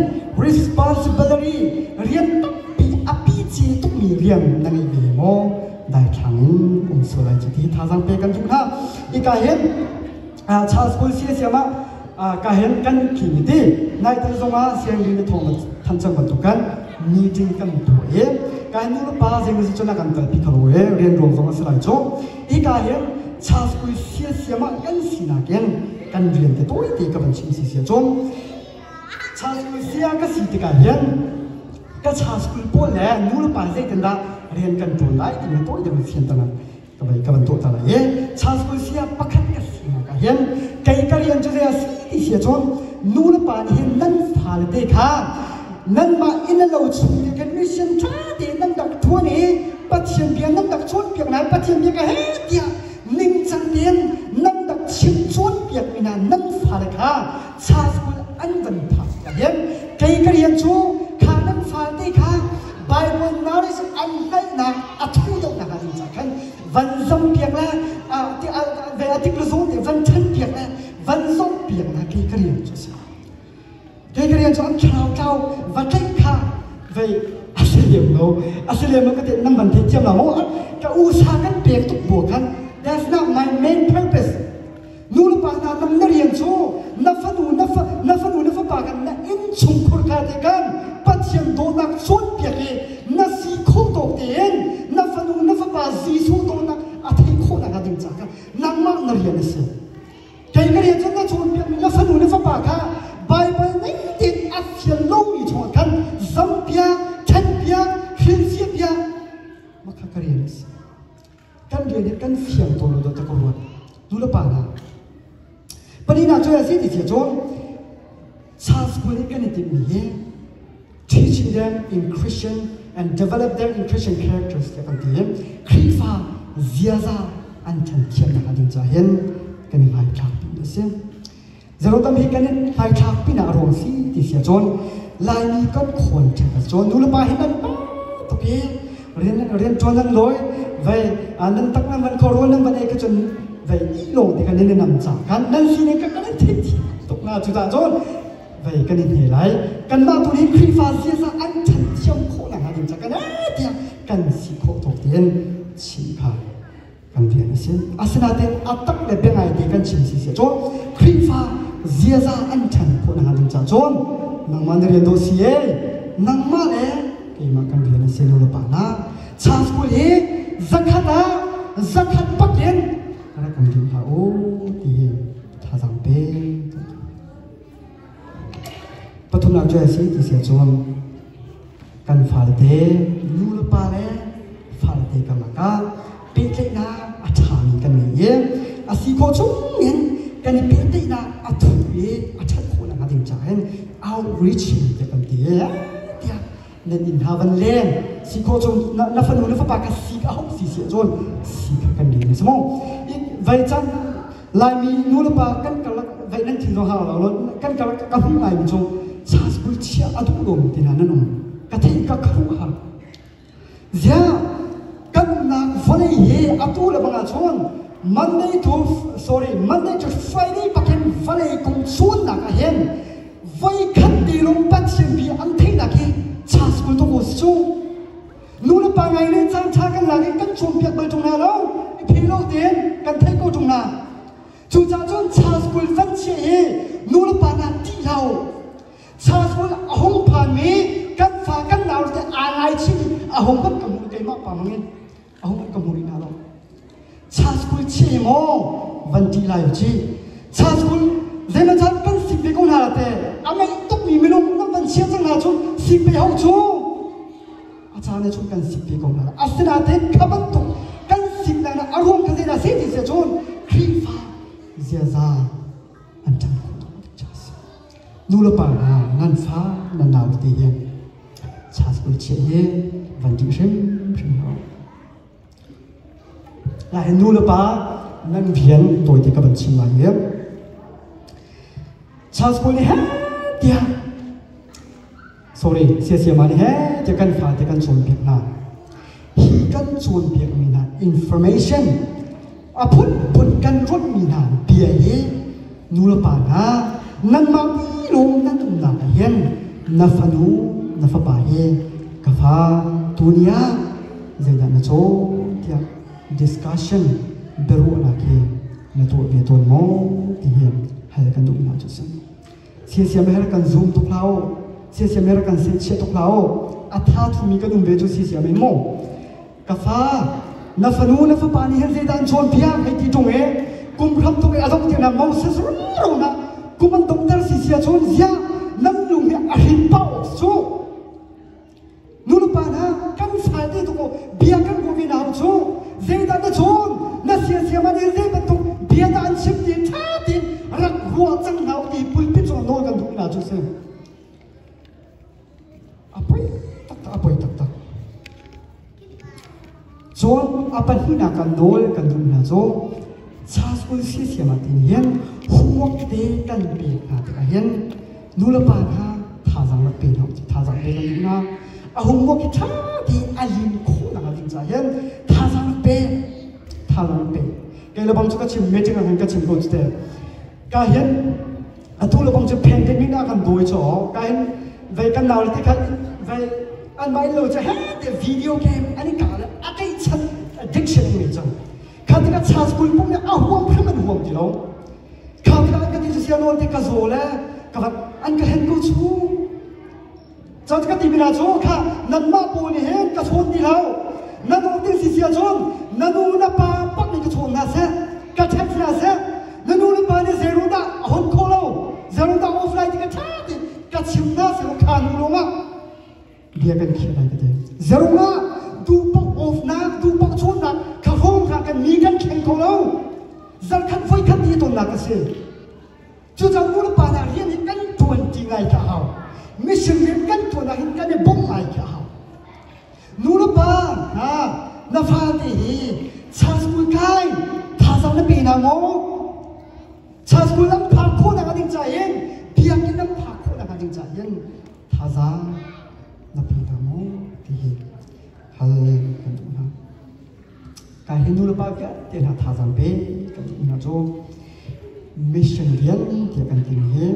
responsibility rian tampi a pi ci tukmi rian na ngei ve maw daithlang in um sualai ci ti thazaang pe kan duh hna ika hin Charles School siasiam ah ka hen kan tli ti nai tan zongah sianginn na thong than cang bantuk kan meeting kan tuah i ka nu le pa zei si cun kan kalpi kho e rian ruang zong a si lai cu Hika hin Charles siasiam ah kan sinak in kan rian te tawite ka van chim si sia cun Charles sia ka si tikah hin ka Charles school pawl le nu le pa zeitindah rian kan ṭuan lai timi tawi deuh in fian tanak ka vai ka van tuah ta lai i Charles school sia pakhat ka sinak ah hin kei ka rian cu zei a si ti sia cun nu le pa nih hin nan fale te kha nanmah inn lo chung te kan mission ṭha tein nan rak ṭuan i Pathian bia nan rak cawnpiak lai Pathian bia ka he tiah ningcang tein nan rak chim cawnpiak mi hna nan fale kha cha school an van phak tikah hin kei ka rian cu kha nan fale kha Bible knowledge an hngalhnak a thu deuhnak ah ding cah khan van zam piak le ve a tik le zawn te van ṭhan piak le van zoh piak na kei ka rian cu a si. Kei ka rian cu an thlarau tlau va tlaih kha vei a si lem lo a si lem lo ka ti nan van thei thiam lo maw ka usa kan pek tuk bu khan that's not my main purpose. Nu le pa hna nang na rian cu na fanu na fa na fanu na fapa kan na innchungkhur kha te kan Pathian dawtnak cawnpiak i na si kho tawk tein na fanu na fapa Jesuh dawtnak a theih khawh nakhnga ding ca kha nangmah na rian a si. Kei ka rian cu na cawnpiakmi na fanu na fapa kha Baibal ning tein a fial lomi chungah khan zampiak, ṭhenpiak, hrilhfiahpiak mah kha ka rian a si. Kan rian hi kan fiang tawn lo dawt ka ruat. Nu le pa hna. Palinak cu a si ti cia cun Charles School in kan i timhmi hi teaching them in Christian and develop them in Christian characters tiah kan ti i Khrihfa ziaza an ṭhan thiamnak ding caah hin kan i hmaithlak pi a si. Zerotam hi kan in hmaithlak pinak a ruang si ti sia cun Laimi kan khawn ṭhek a cun nu le pa hi nan pa tuk i rian rian ṭuan nan lawi vei nan tak nan van kho rawl nan van ei kha cun vei i lawng ti kan in nam ca kan nan sining ka kan in theih thiam tuk na cu dah cun vei kan in he lai kanmah tu nih Khrihfa ziaza an ṭhan thiam khawh nakhnga ding ca kan tiah kan si khawh tawk tein chim kha kan rian a si. Asinain a tak le biangai te kan chim si si cun Khrihfa ziaza an ṭhan khawh nakhnga ding caah cun nangmah na rian dawh si e nangmah le keimah kan rian a si nu le pa hna Cha school hi zakhat ah zakhat pakin rak kan dim hlah u ti hi thazaang pe pathumnak cu a si ti si cun kan falte nu le pa le falte karlak ah pehtlaihnak a ṭhami kan ngei i a si khawh chungin kan i pehtlaihnak a thu i a ṭhat khawh nakhnga ding caah hin outreaching tiah kan ti i tiah nan inn hna van leng si khawh chung na fanu na fapa kha sik a hauh si si ahcun si kha kan leng si mu vai cang Laimi nu le pa kan karlak vai nan thin zong hau lo kan karlak ka hmu ngai mi cu cha school chia a duh lomi te hna nan um ka thei ka kharuh har ziah kan nak vawlei hi atu le bang ahcun Monday to sorry Monday to Friday pakin vawlei kong cawnnak ah hin voi khat te lawng Pathian bia an theihnak hi cha school to ko si cu nu le pa ngai le caan ṭha kan lak i kan cawnpiak bal ṭung hna lo i phe lo tein kan theih ko ṭung hna cucaah cun cha school van chiah hi nu le pa hna ṭih hlah u cha school a hung phanmi kan fa kan nau te aa ngaichih a hung kan ka hmuh keimah pa mangin a hung ka hmu rih hna lo cha school chiah maw van ṭih lai u ci cha school zeimaw caan kan sik ve ko hna te a ngeih tukmi minung nan van chia cang hna cu sik ve ho cu a caan ah cun kan sik ve ko hna asinain kha bantuk kan siknak a ruang kha zeidah si ti si cun Khrihfa ziaza an ṭhan khawh tuk si nu le pa hna nan fa nan nau te hi chas kul chiah hi van ṭih hrim hrim hlah Lai nu le pa nan rian tawite ka van chim lai hi Charles Paul nih he tiah sorry siasiama nih he tiah kan fate kan cawnpiak hna hi kan cawnpiakmi hna information a phunphun kan ruatmi hna bia hi nu le pa hna nanmah lawng nan umnak ah hin na fanu na fapa hi ka fa tuni ah zeidah na cawn tiah discussion biaruahnak hi na tuah ve tawn maw ti hi hal kan duh hna cu si siasiam her kan zoom tuk hlah u siasiam her kan sehchiah tuk hlah u a tha thumi kan um ve cu siasiam in maw ka fa na fanu na fapa nih hin zeidah an cawnpiak hei ti ṭung e kum hram tuk e a dong tiang na Moses ro na kum an dongter si sia cun ziah nan lung hi a hrin pah awk cu nu le pa hna kan falte tu ko bia kan ruah ve na hau cu zeidah na cawn na siasiam ah nih zei bantuk bia dah an chim ti ṭha tein rak ruah cang hna u ti pulpit cungah nawl kan duh hna cu si a poi taktak a poi taktak cun a pahnihnak kan nawl kan duh hna cu cha school siasiam ah tin hin homework te kan pek hna tikah hin nu le pa hna thazaang rak pe hna thazaang pe kan duh hna a homework hi ṭha te a lim khawh nak ding caah hin thazaang rak pe thazaang rak pe kei le bang cu ka chim meeting ah khan ka chim ko cu te ka hin atu le bang cu pandemic ah kan dawi cu ka hin vei kan nau le ti khan vei an mah in lo cu he te video game an i ka le a kei chan addiction ngei cang kha tikah cha school pum nih a huam hrim an huam ti lo. Sianawl te ka zaw le ka van an ka hen ko chu. Cun ka ti mi hna cu kha nanmah pawl nih hin ka chawn ti lo. Nan um ding si si ahcun na nu na pa pak nih ka chawn hna seh, ka ṭhek hna seh. Na nu le pa nih zei dah a hon khawh lo, zei dah off lai ti ka ṭha ti ka chim hna seh kha nu lawngah bia kan khiah lai ka ti. Zerung ah duhpak off nak, duhpak chawnnak kha hrawng kha kan mi kan thleng kho lo. Zarkhat voikhat ti tonnak a si. Cucaah nu le pa hna rian hi kan ṭuan ṭi ngai khi a hau. Mission rian kan ṭuan ah hin kan i bawmh ngai khi a hau. Nu le pa hna na fate hi church school kai thazaang na pe hna maw? Church school an phak khawhnak ding ca hin biakinn an phak khawhnak ding ca hin thazaang na pe hna maw ti hi hal kan duh hna. Ka hi nu le pa vialte hna thazaang pe kan duh hna cu mission rian tiah kan timi hi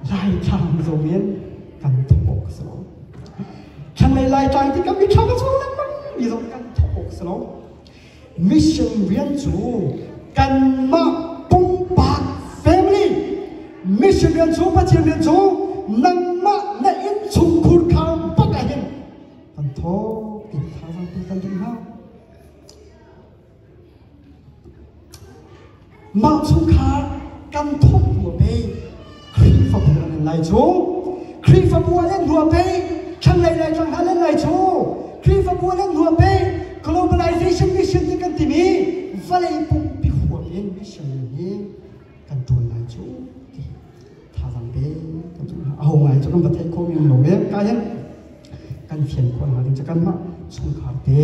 Laitlang zong in kan thawk awk a si lo. Thlanglei Laitlang ti kan mithlam a chuak lengmang mi zong kan thawk awk a si lo. Mission rian cu kanmah pumpak family mission rian cu Pathian rian cu nangmah na innchungkhur khar bak ah hin kan thawk ti thazaang pe kan duh hna. Mah chungkhar kan thawk hnu pei Khrihfabu an in lai cu Khrihfabu an in hnu pei thlanglei lai tlang hna len lai cu Khrihfabu an in hnu pei globalization mission ti kan timi vawlei pumpi huap in mission hi kan ṭuan lai cu ti thazaang pe kan duh hna aho ngai cu kan va theih khawh mi um lo e ka hin kan fian khawh hna ding cu kanmah chungkhar te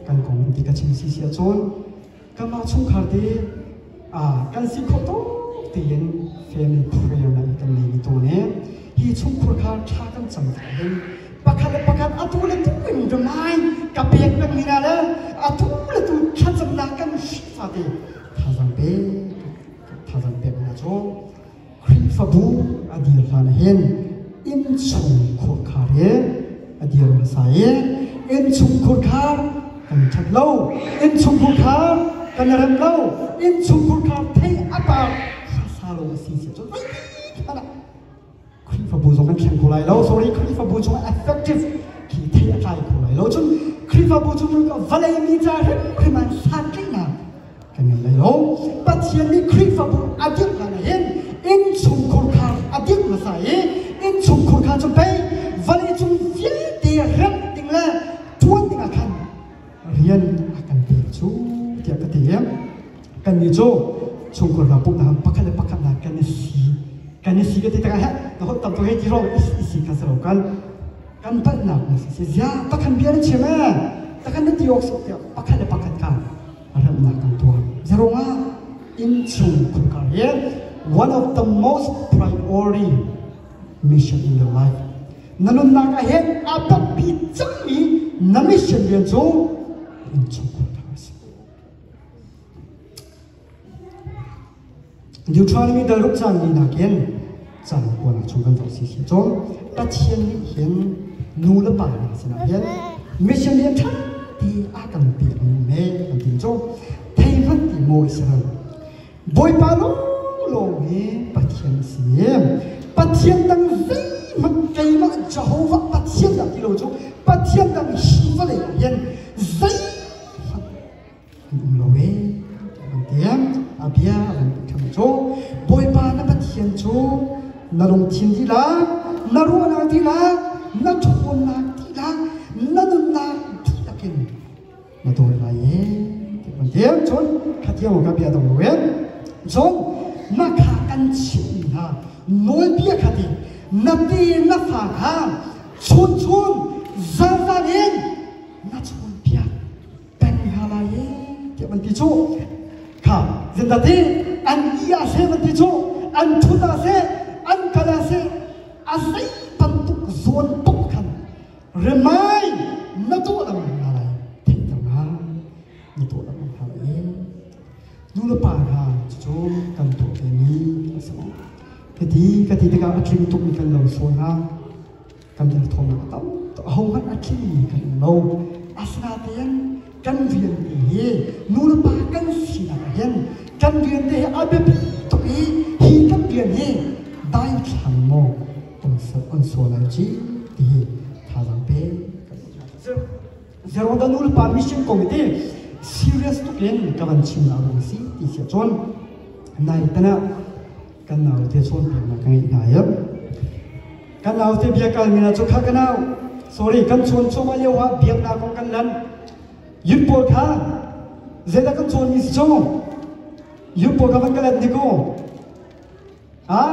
kan kong ti ka chim si si ahcun kanmah chungkhar te kan si khawh tuk tiin family prayer na kan nei mi tawn e hi chungkhur kha tha kan cam hin pakhat le pakhat atu le tu in remind ka pek peng mi na le atu le tu thlacamnak kan fate thazaang pe thazaang pek hna cu Khrihfabu a dir hlan hin innchung khurkhar hi a dir hmasa i innchung khurkhar kan ṭhat lo innchung khurkhar kan rem lo innchung khurkhar thei a par hmasa lo a si sia cun Khrihfabu zong kan thleng kho lai lo sorry Khrihfabu chung effective khi thei a tlai kho lai lo cun Khrihfabu chung vawlei mi ca hrimhrim an santlaihnak kan ngei lai lo Pathian nih Khrihfabu a dirh hlan ah hin innchung khurkhar a dirh hmasa i innchung khurkhar cu pei vawlei cung vialte remh ding le ṭuan ding ah khan rian a kan pek cu tiah ka ti kannih cu chungkhar hna pumhnak pakhat le pakhat hna kan i si kan i si ka ti tikah he na holh tam tuk hei ti rong i si kha si lo kan kan palhnak na si si zia takhan bia na chim e takhan na ti awk si tiah pakhat le pakhat kha remnak kan tuah zerongah innchung khurkar hi one of the most priority mission in your life na nunnak ah hin a biapi cangmi na mission rian cu innchungkhar a si. Deuteronomy dal ruk caan li nakin caan kuanak chung kan zoh si si cun Pathian nih hin nu le pa hna sinah hin mission rian ṭha ti a kan pek mi me kan ti cu thei hmanh ti maw Israel Bawipa lawnglawng hi Pathian a si. Pathian dang zeihmanh keimah Jehovah Pathian dah ti lo cu Pathian dang hi vawlei ah hin zeihmanh an um lo ee an ti. A bia an ti ṭhan cu Bawipa na Pathian cu na lungthin dihlak, na ruahnak dihlak, na ṭhawnnak dihlak, na nunnak dihlak in na dawi lai e ti kan ti cun khatiang ka bia dong lo e cun na kha kan chimh hna nawlbia kha ti na ti na fa kha chun chun zan zan in na chawn piak peng hna lai e tiah man ti cu kha zindati an i ah seh man ti cu an thut ah seh an kal ah seh a zei bantuk zawn tuk khan Remai na tuah lengmang hna lai theihter hna na tuah lengmang hna lai nu le pa hna cucu kan tuah ve mi a si lo hiti ka ti tikah a tling tukmi kan lo sual hna kan derthawmnak a tam ahohmanh a tlingmi kan um lo asinain kan rian te hi nu le pa kan sinak ah hin kan rian te hi a biapi tuk i hi kan. rian hi daithlang maw on sual lai ci ti hi thazaang pe. Zeroda nulepa mission committee serious tuk in ka van chim na rung si ti sia cun nai tana kan nau te chawn piaknak ka ngeih hna ya. Kan nau te bia kal mina cu kha ka nau, sorry, kan chawn choma lio ah biaknak kong kan lan yut pawl kha zeidah kan chawn mi si cu yut pawl kha van ka let ni ko ha.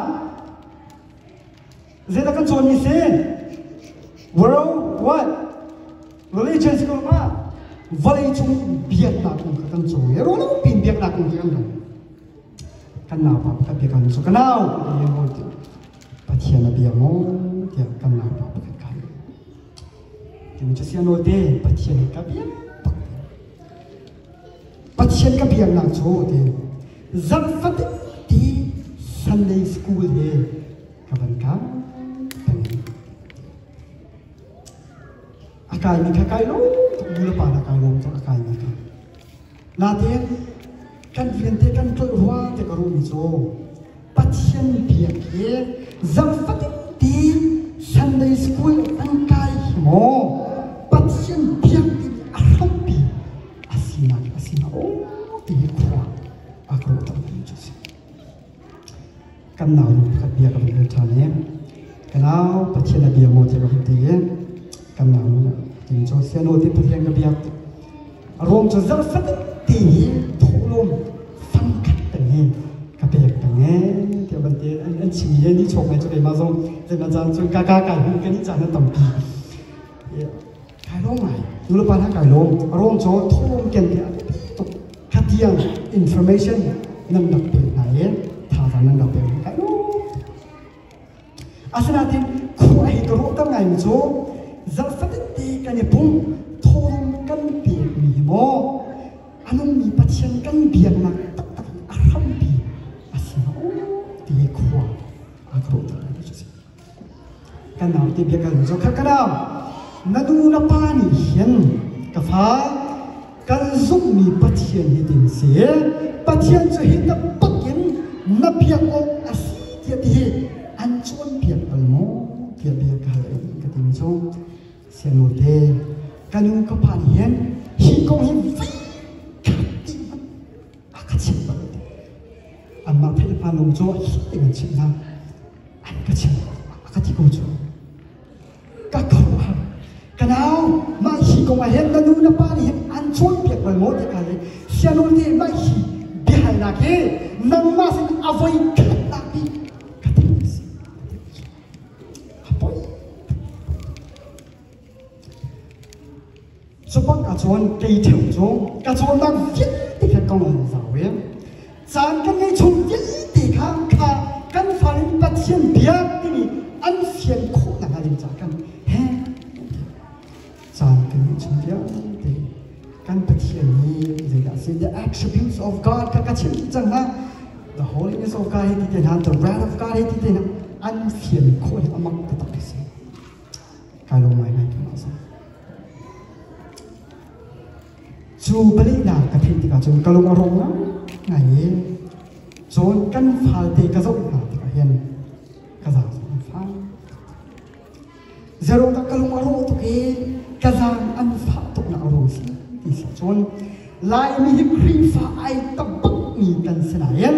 Zeidah kan cawnmi si? World what? Religion si ko ma? Vawlei cung biaknak kong kha kan cawn i ruang pin biaknak kong khi kan kan kan nau pa pakhat bia kan cu ka nau Pathian a bia maw tiah kan nau pa pakhat kan timi cu siano te Pathian ka bia bak. Pathian ka biaknak cu ti zarhfatin ti Sunday school he ka van kai peng. A kaimi kha kai lawm tuk, nu le pa na kai lawm tuk a kaimi kha. Nain kan rian te kan tlolh rua te ka ruahmi cu Pathian biak hi zarhfatin ti Sunday school an kai hi maw Pathian biak timi a hrampi a sinak a si hnga aw ti hi khua a ka ruah mi cu a si. Kan nau nu pakhat bia ka van hal ṭhan i ka nau, Pathian a bia maw tiah ka hun ti i kan nau nu nih tin cu siano ti Pathian ka biak. A ruang cu zarhfatin ti hi thawhlawm fangkhat teng hi ka pek peng e tiah van ti an chim i ni chawk ngai cu keimah zong zeimah caan cun ka ka kai hmu kan i caan a tampi. Kai lawm ngai. Nulepa hna kai lawm. A ruang cu thawhlawm ken hi a biapi tuk. Khatiang information nan rak pek hna i thazaang nan rak pek hna kai lawm. Asinain khua hi ka ruahter ngaimi cu zarhfatin te kan i pum thawhlawm kan pekmi hi maw a nungmi Pathian kan biaknak taktak a hrampi a si hnga ti khua a ka ruahter ngaimi cu a si. Kan nau te bia kan zo kha ka nau, na nu na pa nih hin ka fa, kan zumhmi Pathian hi tin si, Pathian cu hi taktak in na biak awk a si tiah ti hi an cawnpiak bal maw tiah bia ka hal ka ti mi cu sianu te ka nu ka pa nih hin hi kong hi voi khat ti hmanh a ka chimh bal. Anmah theih pa lung cu hi ting an chimh hna, an ka chimh a ka ti ko cu ka khuaruahhar. Ka nau, mah hi kong ah hin na nu na pa nih hin an cawnpiak bal maw ti ka le sianu te mah hi biahalnak hi nangmah sin a voi khatnak bik ka theih si a poi. Cu bak ahcun kei ṭheo cu ka cawnnak vialte kha ka ngol zau i caan kan ngeih chung vialte kha kha kan fale nih Pathian bia timi an fian khawh nakhnga ding caah kan he caan kan ngeih chung vialte kan Pathian nih zeidah a si, the attributes of God kha ka chimh dih cang hna, the holiness of God hei ti te hna, the wrath of God hei ti te hna an fian khawh hi amak taktak a si. Kai lawm ngaingai keimah zong. Cu bialehnak ka theih tikah cun ka lung a rawk ngai i cun kan falte ka zoh hna tikah hin ka zaang zong an fak. Zeruang dah ka lung a rawh tuk i ka zaang an fah tuknak a ruang si ti si cun Laimi hi Khrihfa ai takbakmi kan si nain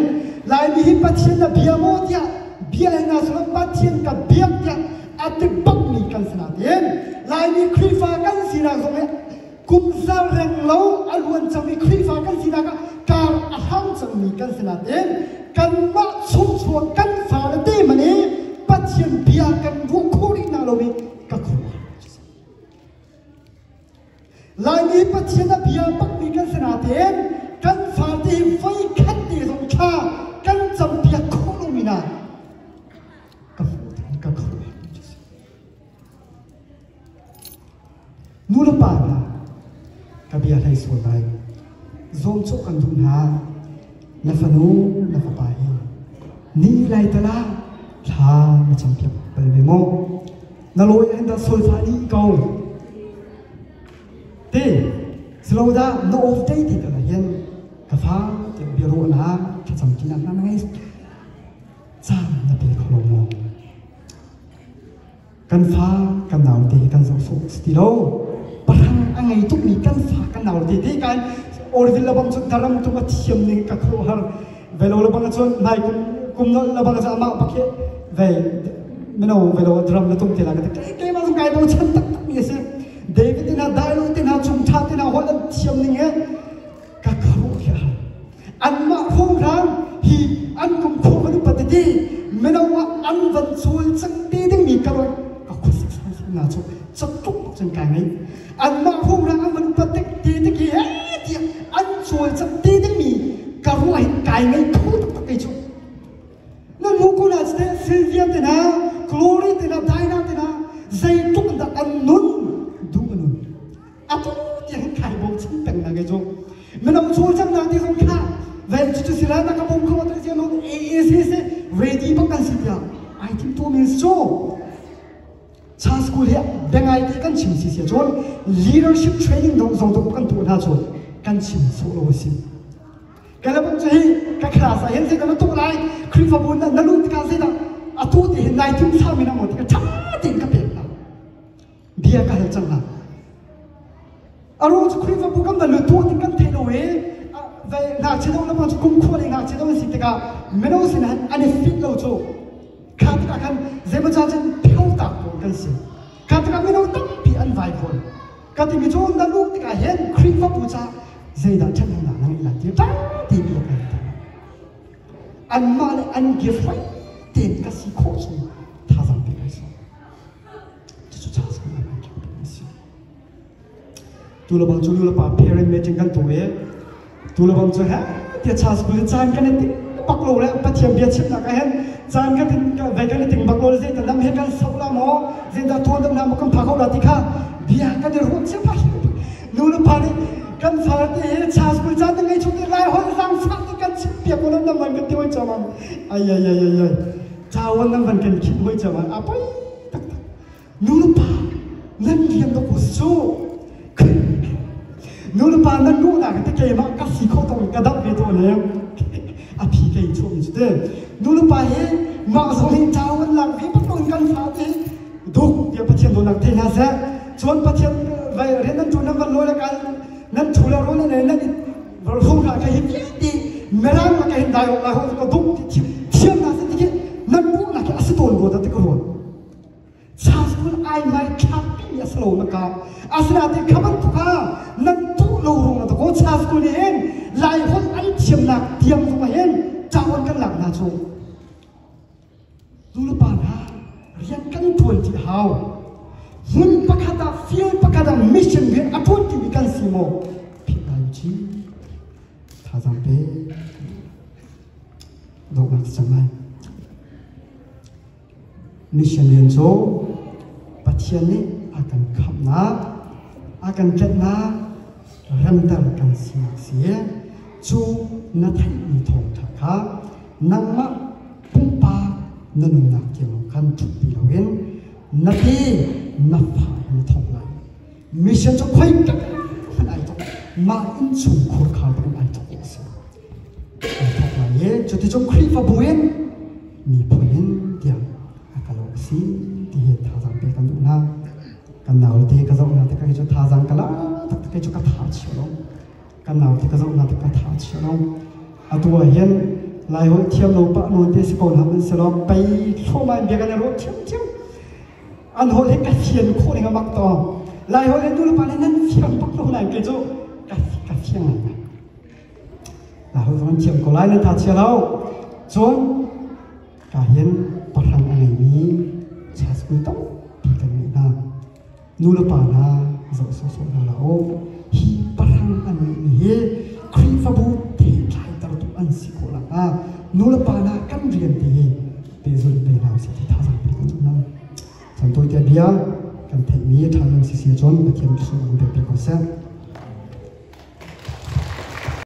Laimi hi Pathian na bia maw tiah bia hi na sungah Pathian ka biak tiah a ti bakmi kan si nain Laimi Khrihfa kan sinak zong hi kum za reng lo a luan cangmi Khrihfa kan sinak ah kar a hlang cangmi kan si nain kanmah chungchuak kan fale te hmanh hi Pathian bia kan ruah khawh rih hna lomi ka khuaruah. Laimi Pathian a bia bakmi kan si nain kan fate hi voikhat te zong thla kan campiak khawh lomi na ka hmuh ka khuaruah. Nu le pa hna, ka bia hlei sual lai. Zawm cawh kan duh hna. Na fanu, na fapa hi ni lai tala thla na campiak bal ve maw? Na lawi ah hin dah solfa dih ko. Te silo dah na off day ti tala hin ka fa tiah biaruahnak thlacam tinak na ngei. Caan. pe kho lo maw? Kan fa kan nau te kan zoh sawh si ti lo. Pahrang a ngei tukmi kan fa kan nau te te kan Orville labang cu daram tum a thiam ning ka khuaruahhar. Velo labang cun nai kum kum labang cu amah bak hi vei mino velo drum na tum te la ka ti. Keimah zong kai bochan taktak mi a si. David te hna Dailo te hna Cung Tha te hna holh an thiam ning he ka khuaruah hi a har. Anmah hrawnghrang hi an kum khua van upat tete mino ah an van cawl cang te dingmi ka ruah ka khuasak na cu caktuk cun kai ngei. Anmah hrawnghrang an van upat te te ki he tiah an cawl cang te dingmi ka ruah hin kai ngei kho taktak kei cu. Nan hmuh ko na te Sylvia te hna, Glory te hna, Dinah te hna zeitluk in dah an nun duh a nun. Atu tiang hin khai bochan peng na kei cu. Mino cawlcang na ti zong kha vel cu si la na ka bom kho te no AAC se ready bak kan si tiah ai tim tu means cu cha school hi bengai te kan chim si sia cun leadership training dong zong dong kan tu hna cu kan chim so lo si. Kalabung cu hi ka class ah hin zeidah na tuah lai Khrihfabu na na lut tikah zeidah atu ti hin nai thim sami na maw ti ka ṭha tein ka pek hna bia ka hal cang hna a ruang cu Khrihfabu kan van lut tuah ti kan theih lo i ngakchia deuh lama cu kum khua le ngakchia deuh an si tikah mino sin han an i fit lo cu kha tikah khan zeimaw ca cun pheu tak pawl kan si kha tikah mino tampi an vai fawn Ka timi cu na luh tikah hin Khrihfabu caah zeidah ṭhathnemnak na ngeih lai ti ṭang tein bia kan ta. Anmah le an gift hoi tein ka si khawh chung thazaang pek ai sawm. Cucu ca sung ah kan si. Tu le bang cu nu le pa parent meeting kan tuah i tu le bang cu he tia cha school caan kan i ting bak lo le Pathian bia chimnak ah hin caan kan ve kan i ting bak lo le zei nam he kan so la maw zei dah tuan dam na maw kan pha ko la ti kha bia kan i ruat cia pa nu le pa nih kan fa te he cha school caan te ngei chung te lai hol lang fak te kan chim piak ko nan nam man kan ti hoi chamang ai ai ai ai ai chawan nan van kan khit hoi chamang a poi tak tak Nulepa nan rian dawk u su. Nulepa nan duhnak te keimah ka si kho tong ka dap ve to le a phi kei chuah cu te. Nulepa hi mah zong hi chau an lak ve bak kan fa te duk tiah Pathian dawtnak thei hna seh. Cun Pathian vai rian nan ṭuan nan van lawi le kal nan ṭhu le rawl nan ei nan hung ka hi ti mirang ka hin dai lai ho ka duk ti thiam na se ti khi nan duhnak hi a si tawn ko da ti ka ruat. School ai mai thlak mi a si lo na ka asinain kha bantuk ah nan tuh lo ruang ah ko cha school nih hin lai holh an thiamnak tiang zong ah hin cawn kan lak hna cu nulepa hna rian kan ṭuan ti hau hmun pakhat ah field pakhat ah mission rian a ṭuan timi kan si maw philh lai u thazaang pe donghnak cang lai. Mission rian cu Pathian nih a kan khamhnak, a kan tlenhnak, remter kan sinak si. Cu na theihmi thawngṭha kha nangmah pumpak na nunnak tiang khan ṭhutpi loin na ti na fa in na thawk lai. Mission cu khoi hmanh ai thawk. Mah innchungkhur kha bang ai thawk a si. Ai thawk lai i cuticun Khrihfabu in miphun in tiang a ka lo a si ti hi thazaang pek kan duh hna. Kan naute ka zoh hna tikah hi cu thazaang ka la taktak hi cu ka tha chia lo. Kan naute ka zoh hna tikah ka tha chia lo. Atu ah hin Laiholh thiam lo pah nawn te si ko hna hmanhsehlaw pei thluahmah in bia kan i ruah ṭhiamṭhiam. An holh hi ka fian khawh ning a mak to. Laiholh hi nulepa nih nan fiang bak lo nain kei cu ka fiang ngai. Laiholh zong an thiam ko lai nan tha chia lo. Cun ka hin pahrang a ngeimi cha school tampi kan ngeih hna. Nulepa hna zoh sawhsawh hna hlah u. Hi pahrang an ngeihmi hi Khrihfabu theitlaitertu an si khawh nakhnga nulepa hna kan rian te hi pehzulh ve hna usih ti thazaang pe kan duh hna. Chan tawi te bia kan theihmi ṭha nan si si cun Pathian biasung an pek ko seh.